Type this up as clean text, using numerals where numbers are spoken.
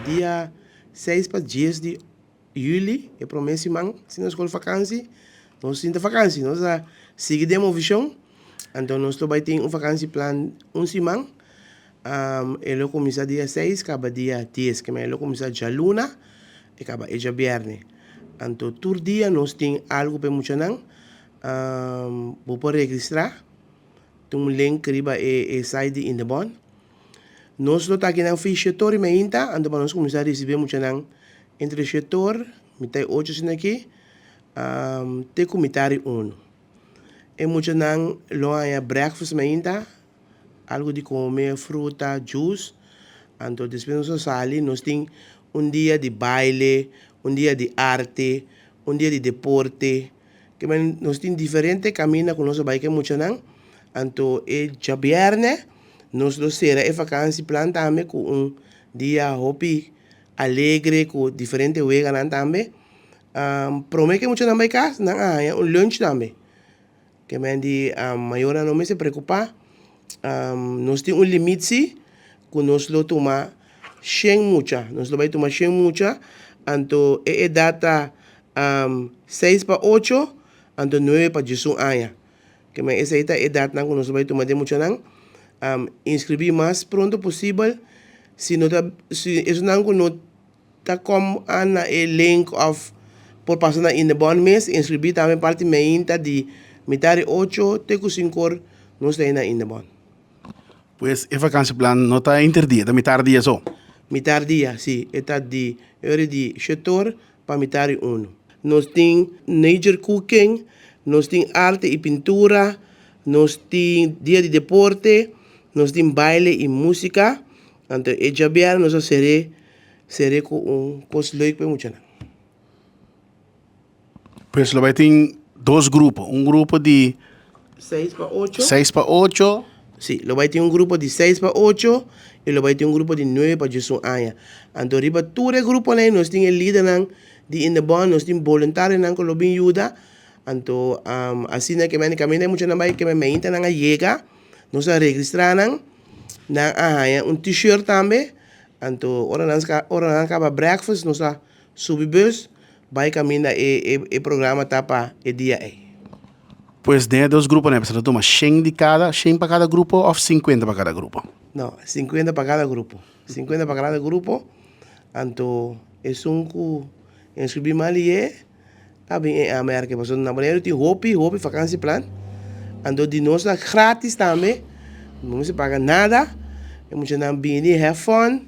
Dia 6 pa 10 di juli, e promé siman sin na skol vakansi, nos tin ta vakansi, nos a sigui den movishon, anto nos lo bai tin un vakansieplan un siman. E lo kuminsá dia 6 kaba dia 10, ke men e lo kuminsá djaluna i kaba e djabièrnè. Anto tur dia nos tin algu pa e muchanan. Bo por registrá, tin un link riba e site di Indebon. Nos lo ta akinan fi shetor i meinta, anto pa nos kuminsá risibí e muchanan entre shetor, mitá i ocho asina aki, te ku mitá di unu. E muchanan lo haña breakfast meinta, algu di kome, fruta, juice. Anto despues nos a sali, nos tin un dia di baile, un dia di arte, un dia di deporte. Ke men nos tin diferente kaminda ku nos a bai ku e muchanan. Anto e djabièrnè nos lo sera e vakansieplan tambe ku un dia hopi alegre ku diferente weganan tambe. Prome ku e muchanan bai kas nan a haña un lunch tambe. Ke men di mayornan no mester preokupá. Nos tin un limit si ku nos lo tuma shen mucha. Nos lo bai tuma shen mucha, anto e edat ta seis pa ocho, anto nuebe pa diesun aña. Ke men esei ta edatnan ku nos lo bai tuma den muchanan. Inskribí mas pronto posibel. Si no ta si esunnan ku no ta kom a na e link of por pasa na Indebon mes, inscribi tambe parti meinta di mitar di ocho te ku sinkor nos ta na Indebon. Pues e vakansieplan no ta inter dia, ta mitar dia so? Mitar dia, si. E ta di e ora di shetor pa mitar di uno. Nos tin nature cooking, nos tin arte y pintura, nos tin dia di deporte, nos tin baile y musica. Anto e djabièrnè nos a ser'é ser'é ku un kos leuk pa e muchanan. Pues lo bai tin dos grupo, un grupo di Seis pa ocho. Seis pa ocho. Si, lo bai tin un grupo di seis pa ocho i lo bai tin un grupo di nuebe pa diesun aña. Anto riba tur e gruponan ei nos tin e lidernan di Indebon, nos tin boluntarionan ku lo bin yuda. Anto asina ke men kaminda e muchanan bai ke men meintanan a yega, nos a registrá nan. Nan a haña un t-shirt tambe, anto ora nan ora nan a kaba breakfast nos a subi bus bai kaminda e e programa ta pa e dia ei. Pues den e dos gruponan e ta tuma shen di kada, shen pa kada grupo òf sinkuenta pa kada grupo? No, sinkuenta pa kada grupo, sinkuenta pa kada grupo, anto esun ku inskribí mal i e. A bin e Amerka pasobra na Boneiru tin hopi hopi vakansieplan anto di nos ta gratis tambe no mester paga nada e muchanan bini have fun.